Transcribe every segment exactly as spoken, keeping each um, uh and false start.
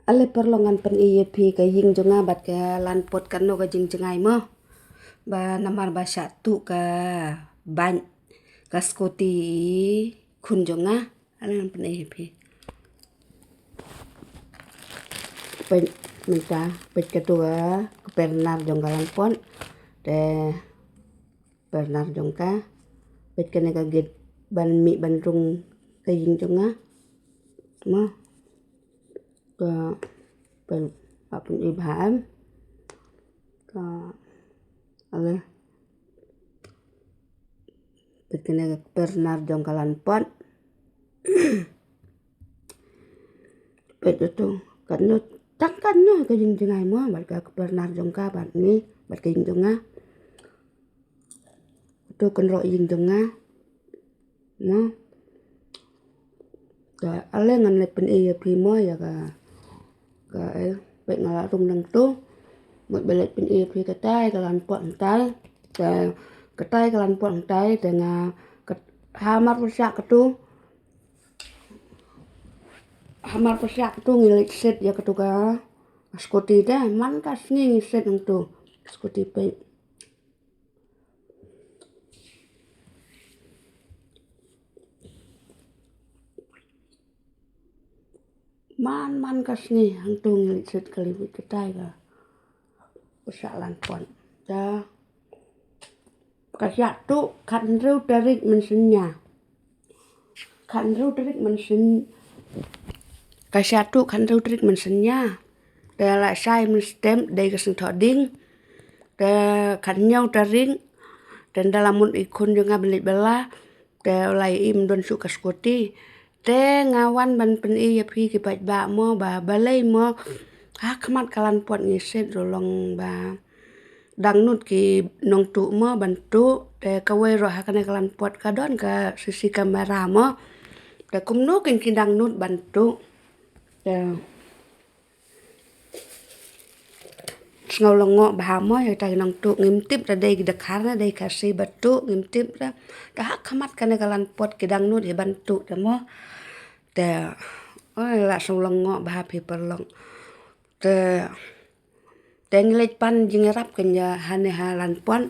Ale parlok, ngan pyni ïa phi ka ïing jong nga bad ka lan pot kano ka jingjngai mo. Ba namar ba shah tuh ka bike, ka scooty khun jong nga. Ale ngan pyni ïa phi. Peit mynta, peit katu ka kper nar jong ka lan pot. Te kper nar jong ka. Peit kane ka gate ban mih ban rung ka ïing jong nga. Mo. Ka peit, hap pyni bha em. Ka ale. Peit kane ka kper nar jong ka lan pot. Peit tu, katno, tang katno ka jingjngai mo bad ka kper nar jong ka bad ngi bad ka ïing jong nga. Tu kynroh ïing jong nga. Mo. Ka ale ngan leit pyni ïa phi mo ïa ka, ka eh, peit nga la rung nangtu. Mut ba leit pyni ïa phi katai ka lan pot hangtai. Te katai ka lan pot hangtai te nga, kat-, hamar pyrshah katu. Hamar pyrshah katu ngi leit set ïa katu ka scooty te. Man ka sngi ngi set hangtu. Scooty peit. Man, man ka sngi hangtu ngi leit set kali wit katai ka. Pyrshah lan pot. Te ka shah tuh khathynriew tarik mynsngi. Khathynriew tarik mynsngi. Ka shah tuh khathynriew tarik mynsngi. Te la shai mynstep dei ka sngewthuh ding. Te khathynñiew tarik. Te ynda la mut i khun jong nga ban leit bylla. Te u la ïohi ym don shuh ka scooty. Te nga wan ban pyni ïa phi ki paidbah mo ba balei mo. Ha khmat ka lan pot ngi set ruh long ba dang nud ki nongtuh mo ban tuh. Te kawei ruh ha kane ka lan pot ka don ka C C camera mo. Te kumno kin ki dang nud ban tuh. Te sngew lyngngoh bha mo ïa kita ki nongtuh, ngim tip da dei ki dkhar ne dei Khasi ba tuh, ngim tip da. Te ha khmat kane ka lan pot ki dang nud hi ban tuh te mo. Te oi, la sngew lyngngoh bha phi parlok. Te, te ngi leit pan jingïarap kynja hane ha lan pot.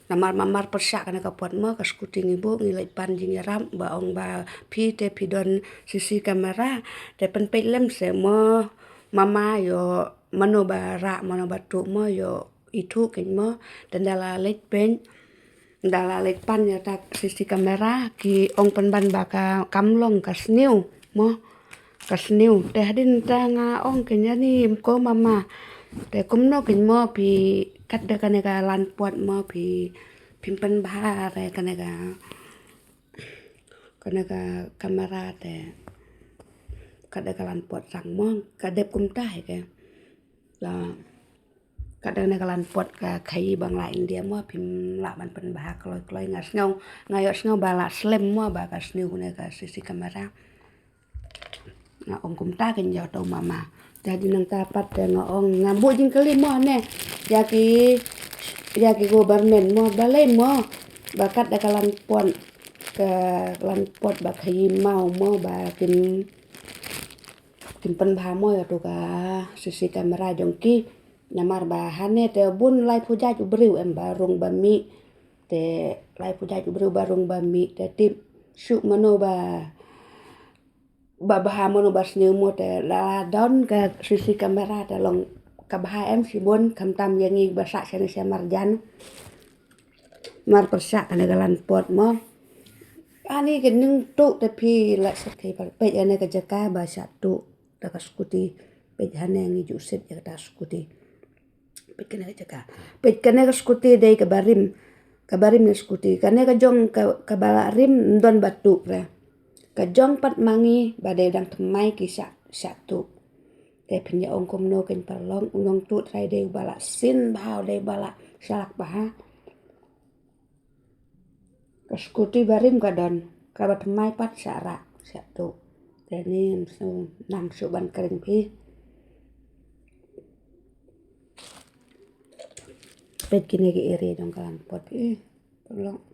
Namar mamar pyrshah kane ka pot mo, ka scooty ngi buh, ngi leit pan jingïarap ba ong ba phi te phi don C C camera. Te pynpeit lem se mo, mama, ïoh mano ba rah mano ba tuh mo, ïoh ithuh kein mo. Te ynda la leit peit, ynda la leit pan ïa ta C C camera ki ong pynban ba ka kam long ka sniew mo. Ka sniew. Te hadien ta nga ong kein ïa ni, em ko mama. Te kumno kein mo phi kat da kane ka lan pot mo phi, phim pynbha re kane ka, kane ka camera te kat da ka lan pot sang mo, ka dep kumta hi ke. La kat da kane ka lan pot ka khaïi ba nga la India mo, phim lah ban pynbha kloi kloi, nga sngew, nga ïohsngew ba la slem mo ba ka sniew ne ka C C camera. Nga ong kumta kein ïa uto u mama. Te hadien nangta pat te nga ong nga buh jingkylli mo ne ïa ki, ïa ki government mo, balei mo ba kat da ka lan pot, ka lan pot ba khaïi maw mo ba kin, kin pynbha mo ïa uto ka C C camera jong ki. Namar ba hane te bun laiphew jait u briew em ba rung ba mih. Te laiphew jait u briew ba rung ba mih te tip shuh mano ba, ba bha mano ba sniew mo. Te la don ka C C camera te long ka bha em shibun, khamtam ïa ngi ba sah shane sha marjan. Mar pyrshah kane ka lan pot mo. Ani ka nongtuh te phi la sat kai pal peit ane ka jaka ba shah tuh da ka scooty. Peit hane ngi ju set ïa kata scooty. Peit kane ka jaka. Peit kane ka scooty dei ka barim. Ka barim ne scooty. Kane ka jong ka, ka ba la rim ym don ba tuh re. Ka jong pat ma ngi ba dei dang thymmai ki shah, shah tuh. Te phin ïa ong kumno kein parlok, u nongtuh trai dei u ba la sien bha, u dei u ba la shlak bha. Ka scooty barim ka don, ka ba thymmai pat shah rah, shah tuh. Te ni ym shu nang shuh ban kren phi. Peit kine ki area jong ka lan pot phi. Parlok.